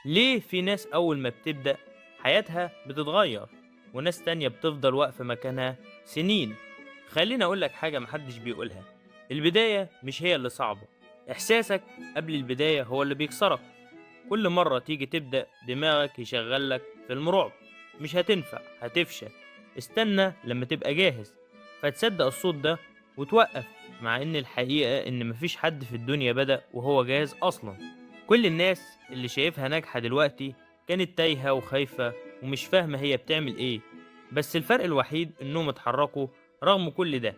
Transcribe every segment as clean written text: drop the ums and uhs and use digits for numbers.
ليه في ناس أول ما بتبدأ حياتها بتتغير وناس تانية بتفضل واقفة مكانها سنين؟ خليني أقولك حاجة محدش بيقولها: البداية مش هي اللي صعبة، إحساسك قبل البداية هو اللي بيكسرك. كل مرة تيجي تبدأ دماغك يشغلك في المرعب: مش هتنفع، هتفشل، استنى لما تبقى جاهز. فتصدق الصوت ده وتوقف، مع إن الحقيقة إن مفيش حد في الدنيا بدأ وهو جاهز أصلا. كل الناس اللي شايفها ناجحة دلوقتي كانت تايهة وخايفة ومش فاهمة هي بتعمل إيه، بس الفرق الوحيد إنهم اتحركوا رغم كل ده.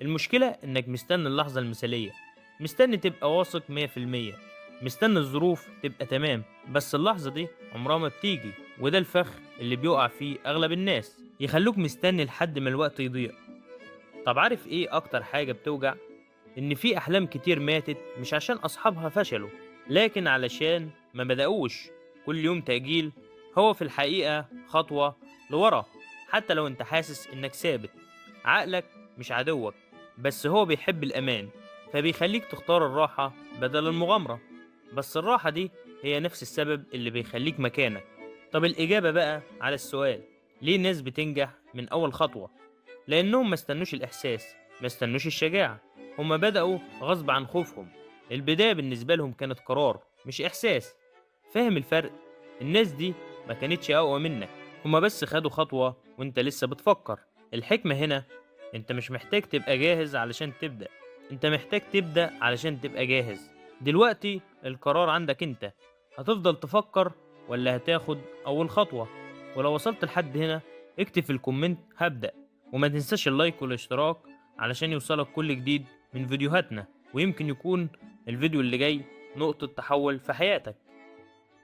المشكلة إنك مستني اللحظة المثالية، مستني تبقى واثق 100%، مستني الظروف تبقى تمام، بس اللحظة دي عمرها ما بتيجي. وده الفخ اللي بيقع فيه أغلب الناس، يخلوك مستني لحد ما الوقت يضيع. طب عارف إيه أكتر حاجة بتوجع؟ إن في أحلام كتير ماتت مش عشان أصحابها فشلوا، لكن علشان ما بدأوش. كل يوم تأجيل هو في الحقيقة خطوة لورا، حتى لو أنت حاسس إنك ثابت. عقلك مش عدوك، بس هو بيحب الأمان، فبيخليك تختار الراحة بدل المغامرة، بس الراحة دي هي نفس السبب اللي بيخليك مكانك. طب الإجابة بقى على السؤال ليه الناس بتنجح من أول خطوة؟ لأنهم ما استنوش الإحساس، ما استنوش الشجاعة، هما بدأوا غصب عن خوفهم. البداية بالنسبة لهم كانت قرار مش إحساس. فاهم الفرق؟ الناس دي ما كانتش أقوى منك، هما بس خدوا خطوة وانت لسه بتفكر. الحكمة هنا: انت مش محتاج تبقى جاهز علشان تبدأ، انت محتاج تبدأ علشان تبقى جاهز. دلوقتي القرار عندك انت، هتفضل تفكر ولا هتاخد أول خطوة؟ ولو وصلت لحد هنا اكتب في ال comment هبدأ، وما تنساش ال like والاشتراك علشان يوصلك كل جديد من فيديوهاتنا، ويمكن يكون الفيديو اللي جاي نقطة تحول في حياتك.